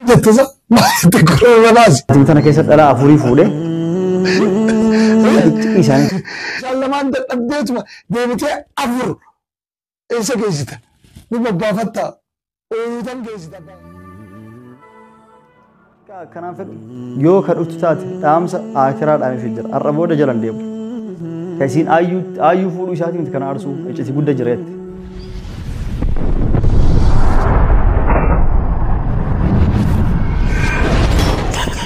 Jettisa maalitti korona baasi. Tana keessa dhalaa afurii fuudhee iccitii isaanii. Isaan lamaan dadhabdeetuma deebitee afur eessa geessita? Ni babbaafatta. Ooyitan geessita. Akkanaan fedhu yoo ka dhuftu taate dhaamsa akiraa dhaamee jira. Har'a booda jalan deemu. Ka isiin aayyuu fuudhuu isaatii miti kana aarsuu iccitii guddaa jira jette.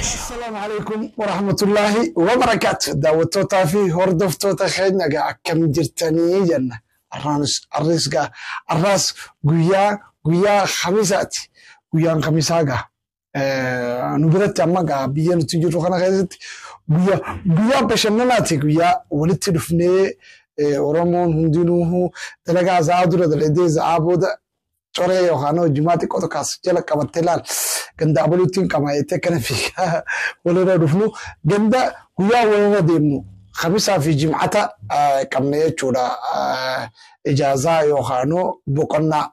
Assalaamu alaikum warahmatullaahi wabarakaatu. Daawwattootaa fi hordoftoota keenya egaa akkam jirtanii jenna. Arris gaa arraas guyyaa Khamisaati. Guyyaan Khamisaa gaa nu biratti amma gaa biyya nuti jirru kana keessatti guyyaa bashannanaati. Guyyaa walitti dhufnee Oromoon hundinuu dalagaa za'aa dura dalagee za'aa booda coree yookaan jimaa xiqqoo tokko as jala qabattee laal ganda abaluutti hin qaba jettee akkana fiigaa walirra dhufnu ganda guyyaa walirra deemnu Khamisaa fi Jim'ata qabne jechuudha. Ijaazaa yookaan boqonnaa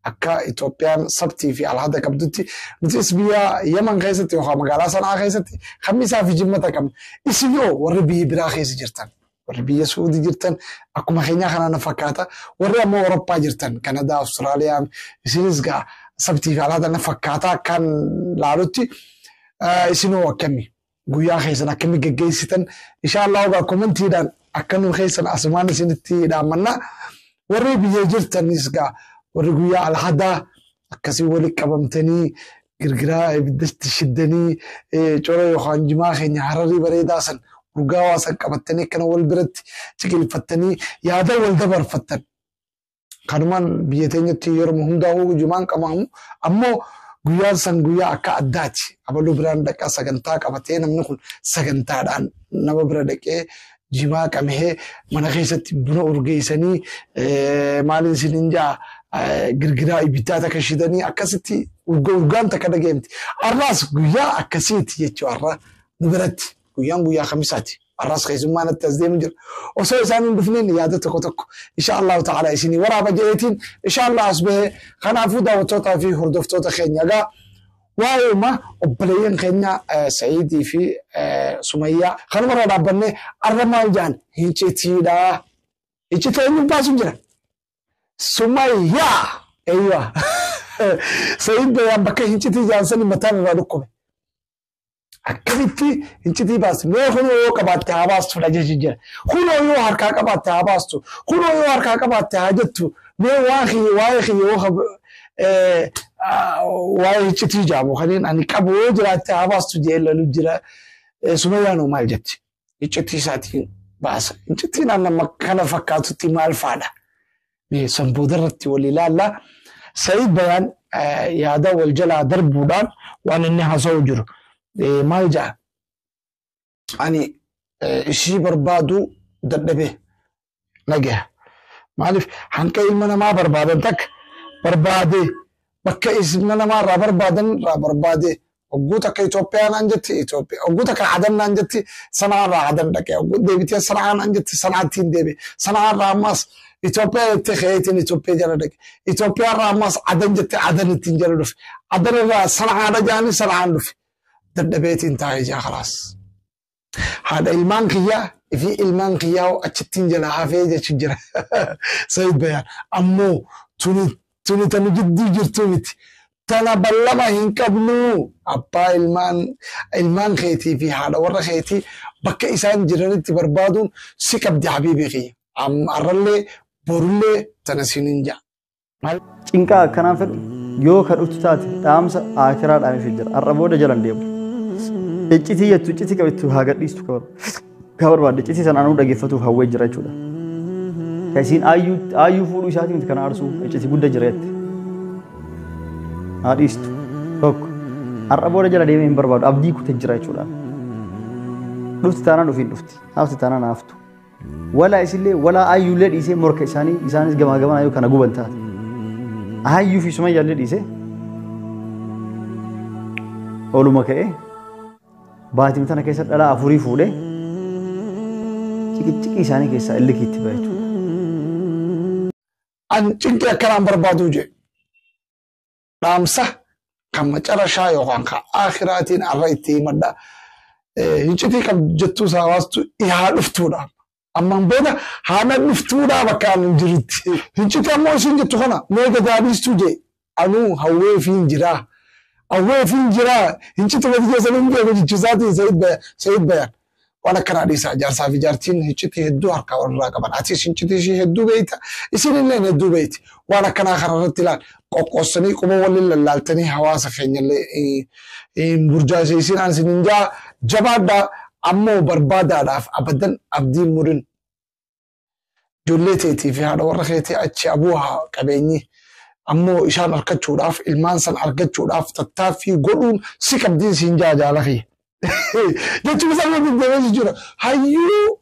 akka Itoophiyaan sabtii fi alhada qabdutti nutis biyya Yaman keessatti yookaan magaalaa Sanaa keessatti Khamisaa fi Jimmata qabna. Isin yoo warri biyya biraa keessa jirtan, warri biyya Suudii jirtan akkuma keenyaa kana na fakkaata. Warri ammoo Awurooppaa jirtan, Kanadaa, Awustiraaliyaa, isinis gaa sabtii fi alhada na fakkaata kan laalutti isinoo akkamii guyyaa keessan akkamii geggeessitan inshallah gaa kommentiidhaan akka nu keessan asumaan isinitti dhaammanna. Warri biyya jirtanis gaa warri guyyaa alhadaa akkasii walitti qabamtanii girgiraa ibiddatti shiddanii cora yookaan jimaa keenya hararii bareedaa san urgaawaa san qabattanii akkana wal biratti ciqilfattanii yaada wal dabarfattan. Kanumaan biyya teenyatti yeroo hundaa'uu jimaan qabamu ammoo guyyaan san guyyaa akka addaati. Abaluu biraan dhaqaa sagantaa qabatee namni kun sagantaadhaan nama bira dhaqee jimaa qabee mana keessatti buna urgeessanii maaliin isiniin jaa girgiraa ibiddaa takka shidanii akkasitti urgaan takka dhageemti. Arraas guyyaa akkasiiti jechuudha arra nu biratti guyyaan guyyaa Khamisaati. Arraas keessummaa natti as deemu jira. Osoo isaan hin dhufneen yaada tokko tokko insha Allahu ta'ala isinii waraaba jedheetiin insha Allah as bahee kanaafuu daawwattootaa fi hordoftoota keenya egaa waa'eema obboleeyyan keenya Sa'iidii fi Sumayyaa kanumarra dhaabbannee arra maal jedhan hincitiidha. Hincitii eenyuun baasu jira? Sumayyaa! Eeyywa. Sa'iid Bayaan bakka hincitii jaansanii mataan irraa dhukkube. Akkamitti hincitii baastu? Mee kunoo yoo qabaatte haa baastu dha jechi jira. Kunoo yoo harkaa qabaatte haa baastu. Kunoo yoo harkaa qabaatte haa jettu. Mee waa kiyya waa'ee kiyya yoo waa'ee hincitii jaamu kanneen ani qabu yoo jiraatte haa baastu jee lalu jira. Sumayyaan hoo maal jetti? Hincitii isaatiin baasa. Hincitiin nama kana fakkaatutti maal faadha? Mee san boodarratti wal ilaalla. Sa'iid Bayaan yaada wal jalaa darbuudhaan waan inni haasa'u jiru. Maal jedha? Ani ishii barbaaduu dadhabee nagaya. Maaliif hanqa ilma namaa barbaadan takka barbaadee bakka ilma namaa irraa barbaadan irraa barbaadee hogguu takka Itoophiyaa naan jetti Itoophiyaa hogguu takka Adan naan jetti Sanaa irraa Adan dhaqee hogguu deebitee Sanaa naan jetti Sanaattiin deebi'e Sanaa irraa ammas Itoophiyaa jettee ka'eetiin Itoophiyaa jala dhaqe Itoophiyaa irraa ammas Adan jettee Adan ittiin jala dhufe Adan irraa Sanaadha jedhanii Sanaan dhufe dadhabeetiin taa'ee jira khalaas. Haadha ilmaan kiyyaa fi ilmaan kiyyaa achittiin jala hafee jechuun jira. Sa'iid Bayaan ammoo tuni tanu jidduu jirtu miti. Tana ballama hin qabnu abbaa ilmaan keetii fi haadha warra keetii bakka isaan jiranitti barbaaduun si qabdi habiibii kiyya. Arrallee borullee tana sinin ja'a. Cinqaa akkanaan fedhu yoo ka dhuftu taate dhaamsa akiraa dhaamee jira. Har'a booda jalan deemu. Iccitii jettu iccitii qabettu haa gadhiistu ka barbaadde iccitii sana anuu dhaggeeffatuuf hawwee jira jechuudha. Ka isiin aayyuu fuudhuu isaatii miti kana aarsuu iccitii guddaa jira jette. Haa dhiistu tokko har'a booda jala deemee hin barbaadu abdii kutee jira jechuudha. Dhufti taanaan ofiin dhufti hafti taanaan haftu. Walaa isillee walaa aayyuullee dhiisee morka isaanii isaanis gamaa gamanaa yoo kana guban taate. Aayyuu fi Sumayyaallee dhiisee ooluma ka'ee baatii tana keessa dhalaa afurii fuudhee ciqiciqii isaanii keessaa illikii itti ba'a jechuudha. An cinqii akkanaan barbaaduu jee. Dhaamsa Kan macarashaa yookaan kan aakhiraatiin arra itti himadha. Hincitii qabdu jettuu hawaastuu haa dhuftuudha. Ammaan booda haala dhuftuudha bakka ani jirutti. Hincitii ammoo isin jettu kana mee gadaadhiistuu jee anuu hawweefiin jiraa. Hawweefiin jiraa hincitii gadi keessan hin beeku jechuusaatiin Sayid Bayaan. Waan akkanaa dhiisaa jaarsaa fi jaartiin hincitii hedduu harkaa walirraa qaban. Atis hincitii ishii hedduu beeyta isinillee hedduu beeyti. Waan akkanaa kanarratti ilaal qoqqoossanii quba waliin lallaaltanii hawaasa keenyallee hin burjaajeessin an isinin jaa jabaadhaa ammoo barbaadaadhaaf abadan abdii murin. Ijoollee teetii fi haadha warra keetii achi abuu haa qabeenyi. Ammoo isaan argachuudhaaf ilmaan san argachuudhaaf tattaaffii godhuun si qabdiin siin jaa jaala kiyya. Jechuun isaa waliin deemee jechuudha. Hayyuu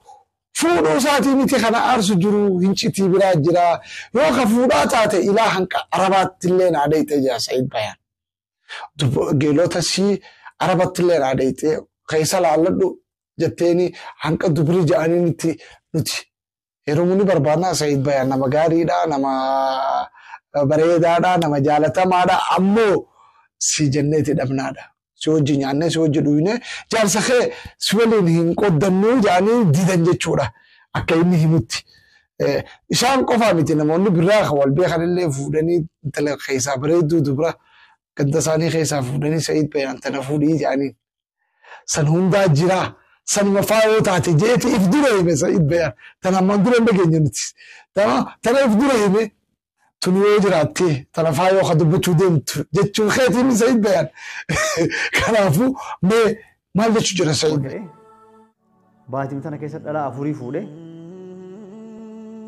fuudhuu isaatii miti kana aarsu jiru hincitii biraa jira. Yoo ka fuudhaa taate ilaa hanqa Arabaatti illee naa dheeyxee jira Sa'iid Bayaan. Geelota sii Arabatti illee naa dheeyxee keessa laalladhu jetteeni hanqa dubrii ja'anii nuti heerumuu ni barbaadna. Sa'iid Bayaan nama gaariidha, nama bareedaadha, nama jaalatamaadha. Ammoo si jenneeti dhabnaadha. Si hojii nyaannee si hojii dhuyne jaarsa kee si waliin hin qoddannuu jedhanii didan jechuudha. Akka inni himutti. Isaan qofaa miti namoonni biraa kan wal beekan illee fuudhanii intala keessaa bareedduu dubra ganda isaanii keessaa fuudhanii Sa'iid Bayaan tana fuudhii jedhanii. San hundaa jira. Sanuma faayoo taate jeeti if dura hime Sa'iid Bayaan. Tana ammaan dura hin dhageenye nuti. Tana if dura hime. Tun yoo jiraatte tana faayoo ka dubbachuu deemtu jechuun keetiin Sa'iid Bayaan. Kanaafuu mee maal jechuu jira Sa'iid? Baatii tana keessa dhalaa afurii fuudhee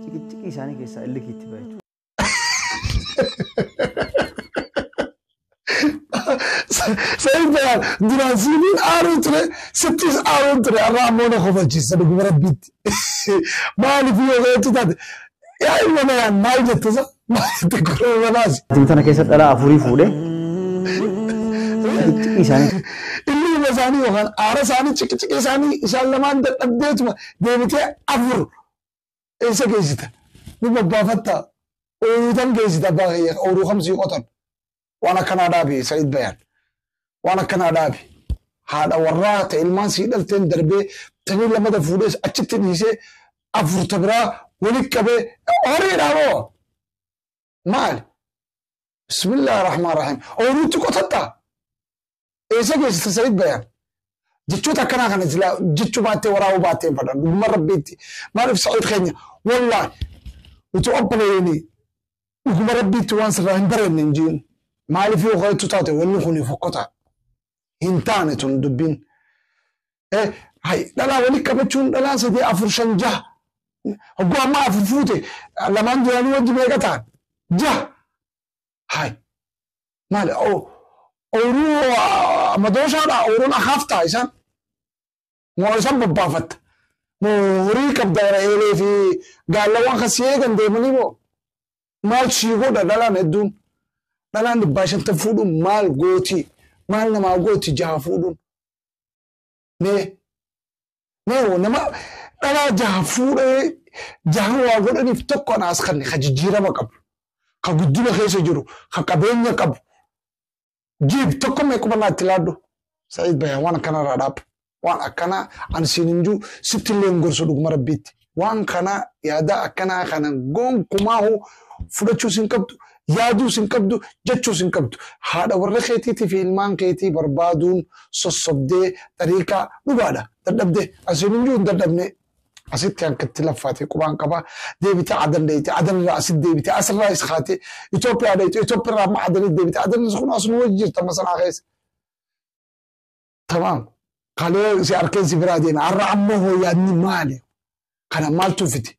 ciqiciqii isaanii keessaa illikii itti bahe jechuudha. Sa'iid Bayaan duraan siiniin aaruun ture sittis aaruun ture har'a ammoo na kofalchiisa dhuguma rabbiitti. Maaliif yoo feetu taate yaa ilma Bayaan maal jette sa maal jette koroma baasi. Baatii tana keessa dhalaa afurii fuudhee ciqiciqii isaanii Inni ilma isaanii yookaan aara isaanii ciqiciqii isaanii isaan lamaan dadhabdeetuma deebitee afur eessa geessita? Ni babbaafatta. Ooyiruu tam geessita abbaa kiyya ooyiruu kamsii qotan. Waan akkanaa dhaabi Sa'iid Bayaan. Waan akkanaa dhaabi. Haadha warraa ta'e ilmaan sii dhalteen darbee tanii lamada fuudhees achitti dhiisee afur ta biraa walitti qabee horiidha moo? Maali? Bismillaahi rahmaan rahiim. Ooyiruutti qotatta. Eessa geessita Sa'iid Bayaan? Jechoota akkanaa kana silaa jechuu baattee waraabuu baattee hin fadhan. Dhuguma rabbiitti. Maaliif Sa'iid keenya wallaahi utuu obboleeyyiin dhuguma rabbiitti waan sirraa hin bareenye hin jiru. Maaliif yoo qo'attu taate wanni kun fokkota. Hin taane tun dubbiin. Dhalaa walitti qabachuun dhalaa 3 4 5 6. Hogguu ammaa afur fuute lamaan duraanii wajji meeqa ta'an? 6. Hay maali ooyiruu madooshaadha ooyiruun akaaf ta'a isaan. Moo isaan babbaafatta. Moo horii qabda eelee fi gaallawwan kan si eegan deemanii moo maal sii godha dhalaan hedduun. Dhalaan 550 fuudhuun maal gooti? Maal namaa gooti 6 fuudhuun? Mee mee nama dhalaa 6 fuudhee 6 waa godhaniif tokko anaas kanne ka jijjiirama qabu, ka guddina keessa jiru, ka qabeenya qabu. Jiib tokko mee quba naatti laaddu. Sa'iid Bayaan waan akkanarraa dhaab. Waan akkanaa ani siin hin jiru sitti illee hin gorsu dhuguma rabbiitti. Waan kana yaada akkanaa kana gonkumaa fudhachuus hin qabdu, yaaduus hin qabdu, jechuus hin qabdu. Haadha warra keetiitii fi ilmaan keetii barbaaduun sossobdee xariiqaa dhugaadha. Dadhabdee asiin hin jiru hin dadhabne. Asitti harkatti laffaatee qubaan qabaa deebitee Adan dheeyite Adan irraa asitti deebitee asirraa is kaatee Itoophiyaa dheeyite Itoophiyaa irraa amma Adanitti deebitee Adanis kun asuma wajji jirta amma sanaa keessa. Tamaam. Kalee si harkeen si biraa deema har'a ammoo hoo yaadni maali? Kana maaltu fide?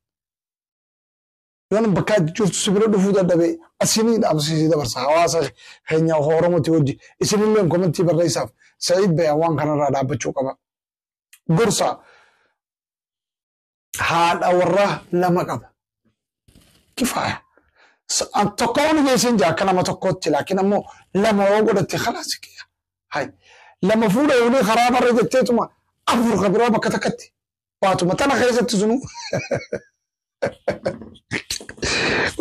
Yoon bakka jirtu si bira dhufuu dadhabee asinii dhaamsisii dabarsa hawaasa keenya Oromooti wajji isinillee komentii barreessaaf Sa'iid Bayaan waan kanarraa dhaabbachuu qaba. Gorsa haadha warraa 2 qaba. Kifaaya. Tokko waan geessin jaa akka nama tokkootti laakiin ammoo 2 yoo godhatte khalaas kiyya. Hay 2 fuudha yoonii karaa barra jetteetuma 4 ka biroo bakka takkatti baatuma tana keessatti sunu.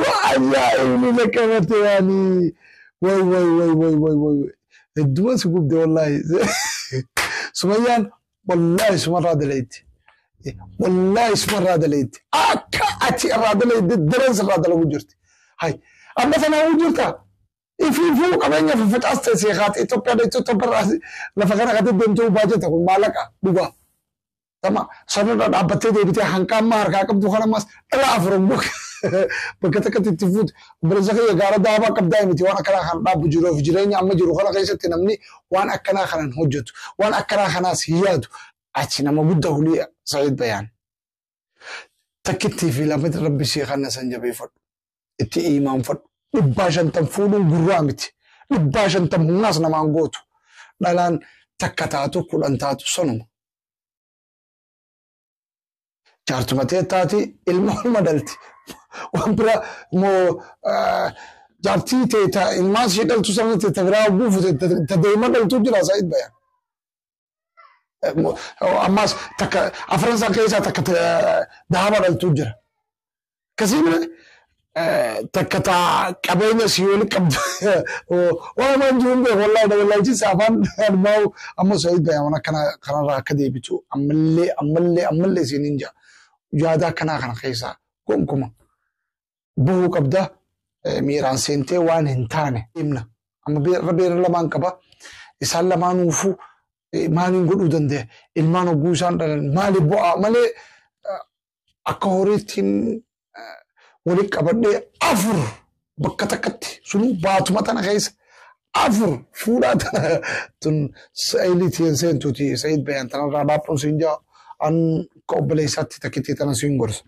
Waa ajaa'ibni na qabate yaani way way way way way way. Hedduma si gubde wallaahi. Sumayyaan wallaahi sumarraa dalayti. Wallaahi sumarraa dalayti. Akka ati irraa dalayde daran sirraa dalagu jirti. Hay amma sanaa jirta. Ifiifuu qabeenya faffacaaste seekaate Itoophiyaa dha Itoophiyaa lafa kana katee deemtuu baajata kun maallaqa dhugaa. Tama sanarra dhaabbattee deebitee hanqa amma harkaa qabdu kana ammas dhala afur bakka takkatti itti fuute. Obboleessa kiyya gaara daabaa qabdaa miti waan akkanaa kan dhaabbu jiruuf jireenya amma jiru kana keessatti namni waan akkanaa kanan hojjetu waan akkanaa kanaas hin yaadu. Achi nama guddaa hulii Sa'iid Bayaan. Takkittii fi lamatti rabbi sii kana san jabeeffadhu. Itti imaanfadhu. 150 fuudhuun gurraa miti. 150 humnaas namaan gootu. Dhalaan takka taatu 10 taatu sanuma. Jaartumatee taati ilma olma dhalti. Waan biraa moo jaartii ta'e ilmaan ishee dhaltu sana ta'e biraa buufute ta deema dhaltu jira Sa'iid Bayaan. Ammas takka afran san keessaa takka dahaba dhaltu jira. Akkasiin takka taa qabeenya si wali qabdu. Waan amaan jiru hin beeku wallaahi wallaalchisa afaan armaa'u amma Sa'iid Bayaan waan akkana kanarraa akka deebitu ammallee ammallee ammallee siin hin jaa. Yaada akkanaa kana keessaa gonkumaa bu'uu qabda miiraan seentee waan hin taane himna. Amma beera lamaan qaba. Isaan lamaanuufuu maaliin godhuu danda'a? Ilmaan hogguu isaan dhalan maali bu'aa malee akka horiittiin walitti qabadhee afur bakka takkatti sunuu baatuma tana keessa afur fuudhaa tana tun saayiliitiin seentuuti Sa'iid Bayaan tanarraa dhaabbuun siin jaa an ka obboleessaatti takkittii tana siin gorsa.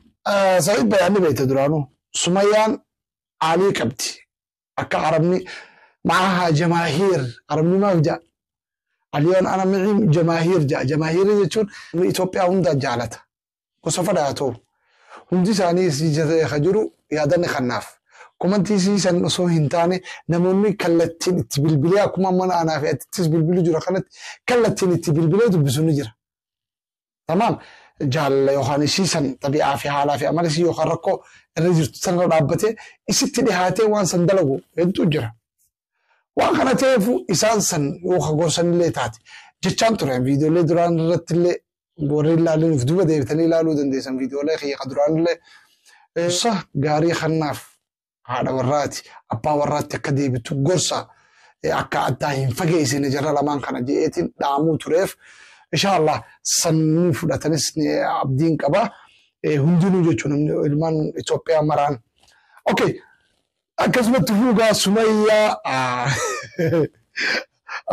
Sa'iid Bayaan ni beekte duraanuu Sumayyaan aalii qabdi akka Arabni معاها جماهير عربني ما جاء اليوم انا معي جماهير جاء جماهير jechuun Itoophiyaa hunda jaalata gosa fadhaatoo hundi isaanii si ka jiru yaadanni kanaaf komantii siisan osoo hin taane namoonni kallattiin itti bilbilee akkuma mana anaa fi atittis bilbilu jira kanatti kallattiin itti bilbilee dubbisu ni jira. Tamaam jaalala yookaan isiisan xabi'aa fi haalaa fi amala isii yookaan rakkoo irra jirtu sanarra dhaabbatee isitti dhihaatee waan san dalagu hedduu jira. Waan kana ta'eef isaan san yookaan gorsanillee taate jechaan ture viidiyoolee duraan irratti illee warri ilaaluuf duuba deebitanii ilaaluu dandeessan viidiyoolee kiyya duraan illee gorsa gaarii kanaaf haadha warraati abbaa warraatti akka deebitu gorsa akka addaa hin fageessine jara lamaan kana je'eetiin dhaamuu tureef inshallah sannii fudhatanis abdiin qaba hundinuu jechuun namni ilmaan Itoophiyaa maraan. Okay. Akkasumatti fuugaa Sumayyaa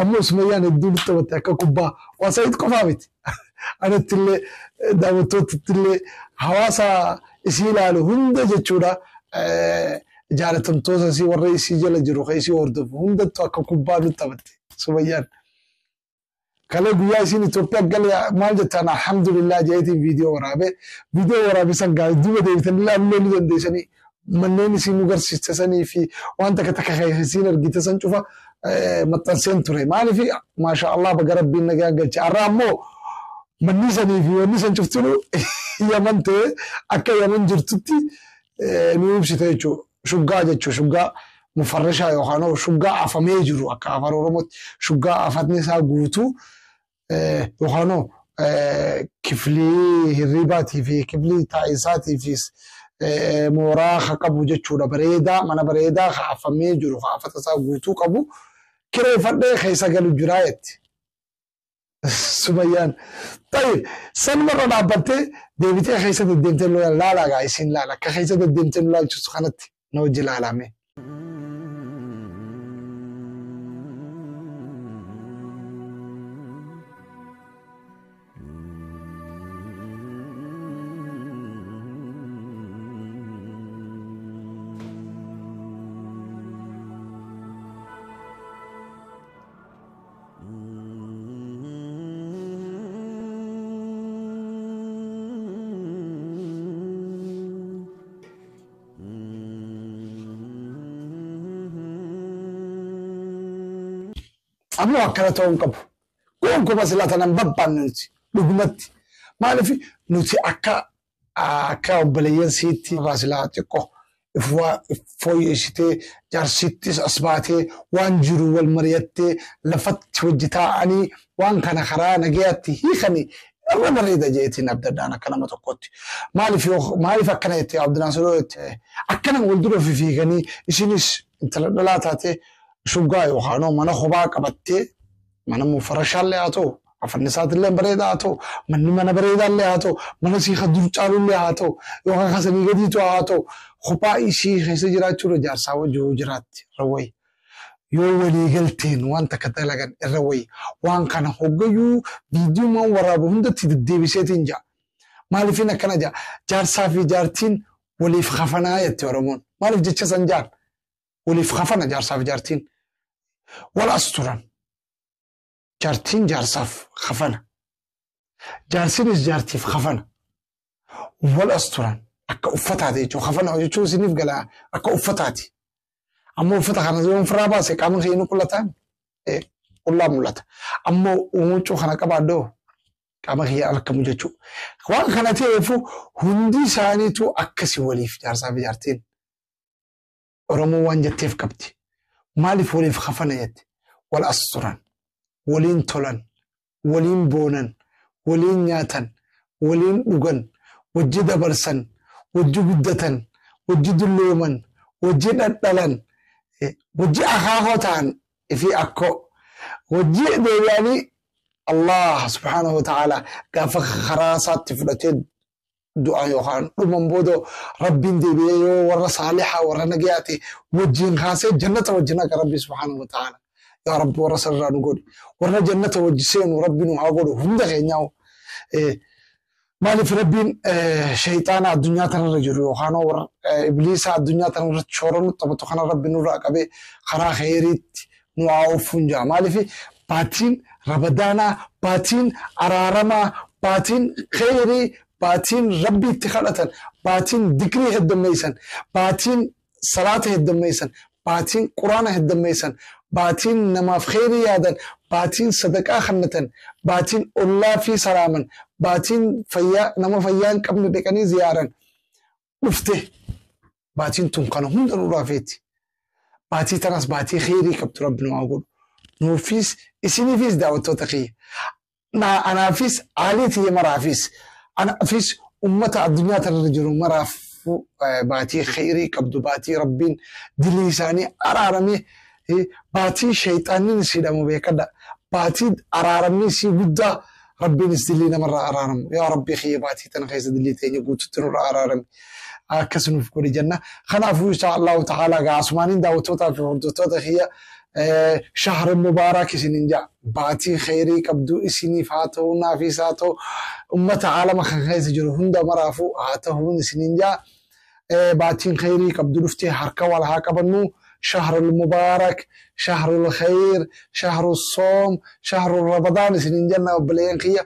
ammoo Sumayyaan hedduu taphatte akka kubbaa waan Sa'iid qofaa miti. Anatti illee daawwattootatti illee hawaasa isii ilaalu hunda jechuudha. Jaalatamtoota isii warra isii jala jiru kan isii hordofu hundattuu akka kubbaa nutti taphatte Sumayyaan. Kalee guyyaa isiin Itoophiyaa galee maal jettaan alhamdulillah jeetiin viidiyoo waraabee viidiyoo waraabee san gaarii duuba deebitanii ilaaluu ni dandeessanii. Manneen isiin nu garsiiste sanii fi waan takka takka isiin argite san cufa maxxanseen ture. Maaliif maasha Allah baga rabbiin nagaan galche. Har'a ammoo manni sanii fi wanni san cuftinu Yaman ta'e akka Yaman jirtutti nu ibsite jechuudha. Shuggaa jechuudha. Shuggaa mufarrishaa yookaan shuggaa afamee jiru akka afaan Oromootti shuggaa afatni isaa guutuu yookaan kiflii hirribaatii fi kiflii taa'isaatii fi mooraa ka qabu jechuudha. Bareedaa mana bareedaa ka afamee jiru ka afata isaa guutuu qabu kireeffadhee keessa galu jiraa jetti. Sumayyaan. Tayyib sanumarra dhaabbattee deebitee keessa deddeemtee laalaa gaa isiin laala akka keessa deddeemtee nu laalchisu kanatti na hojii laalame. Ammoo akkana ta'uu hin qabu. Gonkumaa silaa tanan barbaanne nuti dhugumatti. Maaliif nuti akka akka obboleeyyan siitti irraa silaa xiqqoo Fooyyessitee jaarsittis as baatee waan jiru wal mari'attee lafatti hojii taa'anii waan kana karaa nagayaatti hiikanii irra bareeda jeetiin abdadhaan akka nama tokkotti. Maaliif yoo maaliif akkana jettee Abdinaasir yoo jette, akkana wal dura fiiganii isinis intala dhalaa taatee shuggaa yookaan mana kophaa qabattee, mana mufarashaallee haa ta'u, afanni isaatillee bareedaa haa ta'u, manni mana bareedaallee haa ta'u, mana sii dur caalullee haa ta'u, yookaan kasanii gadiitu haa ta'u, kophaa ishii keessa jiraachuudha jaarsaa wajjin jiraatti irra wayi. Yoo walii galteen waan takka dalagan irra wayi. Waan kana hoggayyuu viidiyoomaan waraabu hundatti deddeebiseetiin ja'a. Maaliifin akkana ja'a? Jaarsaa fi jaartiin waliif kafanaa jette Oromoon. Maaliif jecha san ja'an? Waliif kafana jaarsaa fi jaartiin. Wal as turan. Jaartiin jaarsaaf kafana. Jaarsinis jaartiif kafana. Wal as turan. Akka uffataati jechuudha. Kafana jechuun isiniif gala, akka uffataati. Ammoo uffata kana yoo ofirraa baase qaama kee ni qullataan qullaa mul'ata. Ammoo huccuu kana qabaadhoo qaama kiyya argamu jechuudha. Waan kana ta'eefu hundi isaaniitu akkasi waliif jaarsaa fi jaartiin. Oromoo waan jetteef qabdi. Maaliif waliif kafana jette? Wal as turan, waliin tolan, waliin boonan, waliin nyaatan, waliin dhugan, wajji dabarsan, wajji guddatan, wajji dullooman, wajji dhadhalan, wajji akaakoo ta'an fi akkoo wajji deebi'anii Allah subhaanahu wa ta'ala gaafa karaa isaatti fudhatee du'a yookaan dhuman booda Rabbiin deebi'ee yoo warra saalihaa warra nagayaate wajjin kaasee jannata wajjin akka Rabbi subhaanahu wa ta'ala. Yaa Rabbi, warra sirraa nu godhi. Warra jannata wajji seenu Rabbi nu haa godhu hunda keenyaa. Maaliif Rabbiin shayxaana addunyaa tanarra jiru yookaan warra ibliisa addunyaa tanarratti shoora nu taphatu kana Rabbi nurraa qabee karaa khayriitti nu haa ooffuun jaa. Maaliif baatiin Ramadaanaa, baatiin araaramaa, baatiin khayrii, baatiin Rabbi itti kadhatan, baatiin dikrii heddummeessan, baatiin salaata heddummeessan, baatiin Quraana heddummeessan, baatiin namaaf khayrii yaadan, baatiin sadaqaa kennatan, baatiin ollaa fi salaaman, baatiin fayyaa nama fayyaa hin qabne dhaqanii ziyaaran dhufte. Baatiin tun kana hunda nurraa feeti. Baatii tanas baatii khayrii qabdu Rabbi nu haa godhu. Nuufis isiniifis daawwattoota kiyya. Anaafis aalii tiyya maraafis anaafis ummata addunyaa tanarra jiru maraaf baatii khayrii qabdu, baatii Rabbiin dilii isaanii araaramee, baatii shayxaanni hidhamu beekadha. Baatii araaramni isii guddaa Rabbiinis dilii namarraa araaramu. Yaa Rabbii kiyya, baatii tana keessa dilii teenya guututti nurraa araarami. Akkas nuuf godhi jenna. Kanaafuu insha Allahu ta'ala asumaaniin daawwattootaa fi hordoftoota kiyya shahra mubaarak isinin ja'a. Baatii khayrii qabdu isiniif haa ta'u, naafis haa ta'u, ummata aalama kan keessa jiru hunda maraafuu haa ta'uun isinin ja'a. Baatiin khayrii qabdu dhuftee harka wal haa qabannu. شهر المبارك، شهر الخير، شهر الصوم، شهر رمضان isinin jenna obboleeyyan kiyya.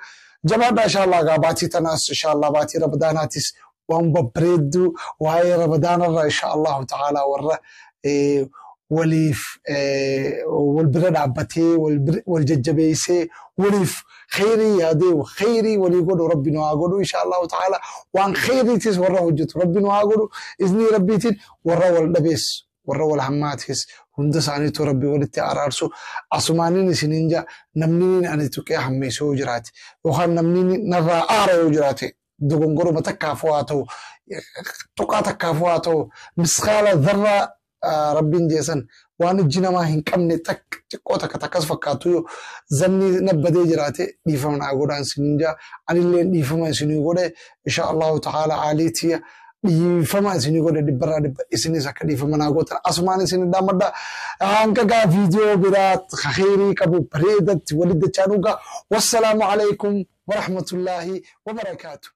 Jabaadha insha Allah gaa baatii tanaas insha Allah baatii Ramadaanaatis waan babbareeddu waa'ee Ramadaanarra insha Allahu ta'ala warra waliif wal bira dhaabbatee wal jajjabeessee waliif khayrii yaadee khayrii walii godhu Rabbi nu haa godhu insha Allahu ta'ala. Waan khayriitis warra hojjetu Rabbi nu haa godhu iznii Rabbiitiin. Warra wal dhabees, warra wal hammaatis hunda isaaniitu Rabbi walitti araarsu. Asumaaniin isiniin jaa, namni ani tuqee hammeessu yoo jiraate yookaan namni narraa aara yoo jiraate, dogongoruma takkaafuu haa ta'u, tuqaa takkaafuu haa ta'u, misqaala dharraa Rabbiin jeesan waan ijji namaa hin qabne xiqqoo takka takkas fakkaatu yoo zanni nabbadee jiraate dhiifama naa godhaan isiniin jaa. Anillee dhiifama isinii godhe insha Allahu ta'ala. Aaliitiya dhiifama isinii godhe dhibbarraa dhibba, isinis akka dhiifama naa gootan asumaan isin dhaammadha. Hanga gaa viidiyoo biraa khayrii qabu bareedatti walitti dachaa dhugaa. Wassalaamu alaikum warahmatullaahi wabarakaatu.